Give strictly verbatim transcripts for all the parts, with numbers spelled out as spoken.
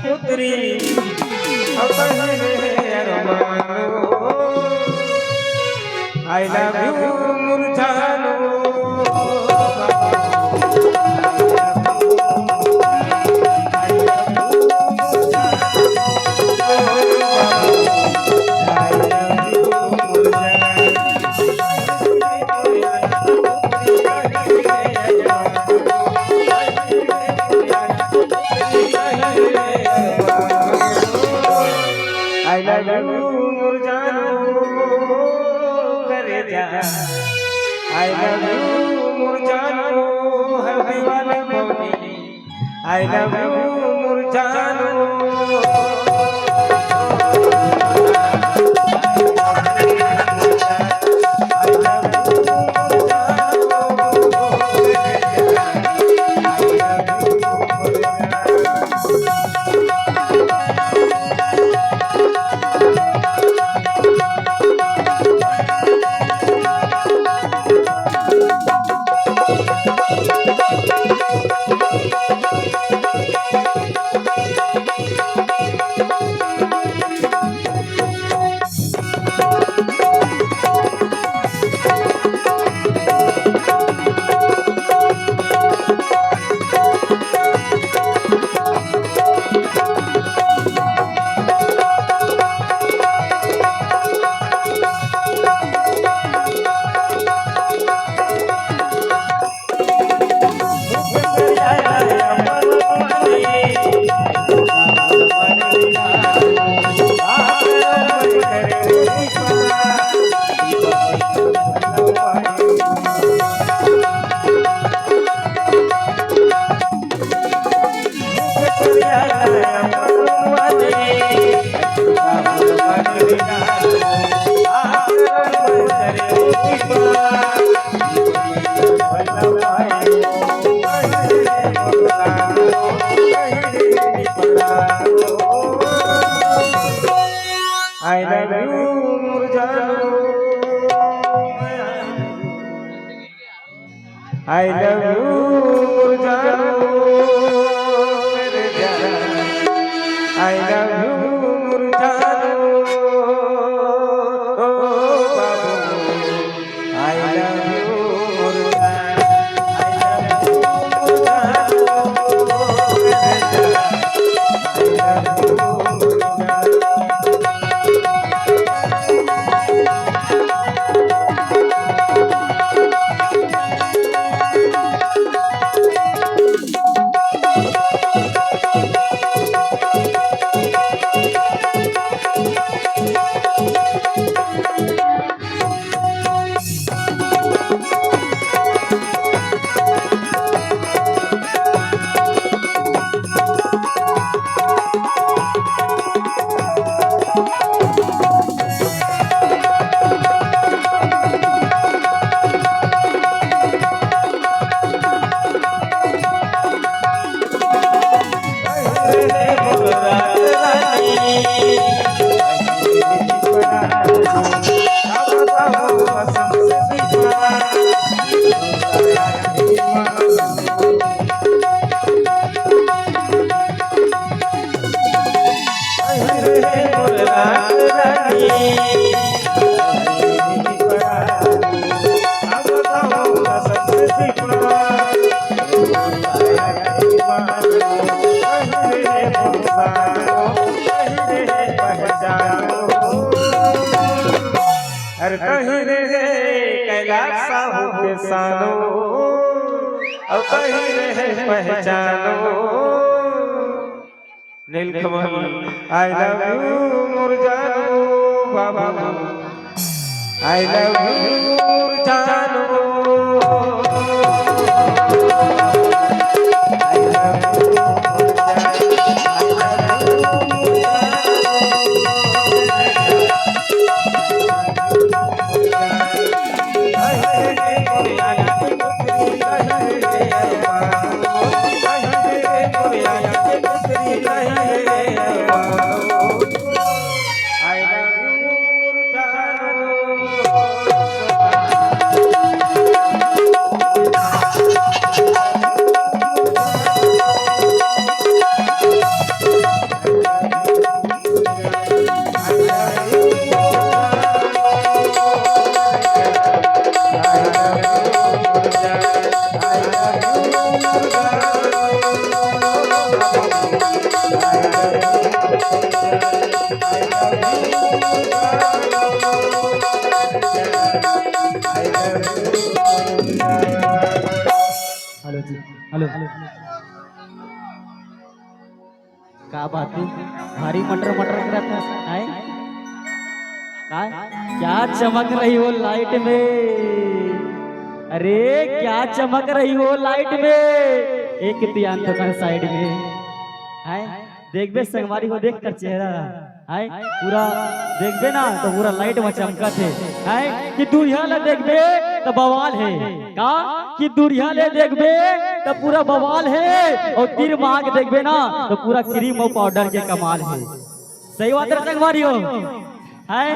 पुत्री, अब तोरे अरमान। I love you मोर जानू। I love you मोर जानू करेजा। I love you मोर जानू हल्दी वाले पौनी। I love you मोर जानू। I love you मोर जानू। I love you मोर जानू। I love you मोर जानू। ओ बाबू। I love you मोर जानू। I love you मोर जानू। अरे कहीं रे कैलाश साहू के सानो, अब कहीं रे पहचानो। नीलकमल, I love you मोर जानू बाबू, I love you मोर जानू। हेलो, का बात हे? भारी मटर मटर करत हस, आय? का? क्या चमक रही हो लाइट में? अरे, क्या चमक रही हो लाइट में? एक ध्यान तो कर साइड में, आय? देखबे संगवारी हो, देख कर चेहरा, आय? पूरा देखबे ना तो पूरा लाइट में चमकत हे, आय? कि दूरिहा ले देखबे तो बवाल हे, का? कि दूरिहा ले देखबे तो पूरा बवाल हे, अउ तीर मार के देखबे ना तो पूरा क्रीम अउ पाउडर के कमाल हे। सही बात हे संगवारी हो, आय?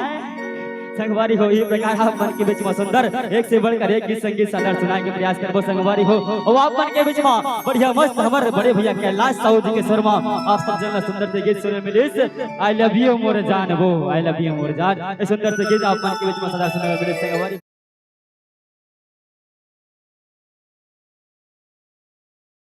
संगवारी हो, ये प्रकार आप मन के बीच में सुंदर एक से बढ़कर एक गीत संगीत सादर सुनाए के प्रयास करबो संगवारी हो। अउ आप मन के बीच में बढ़िया मस्त हमर बड़े भैया कैलाश साहू जी के स्वर में आप सब जन ला सुंदर से गीत सुने मिलिस, I love you मोर जान वो, I love you मोर जान। ये सुंदर से गीत आप मन के बीच में सादर सुने मिलिस संगवारी।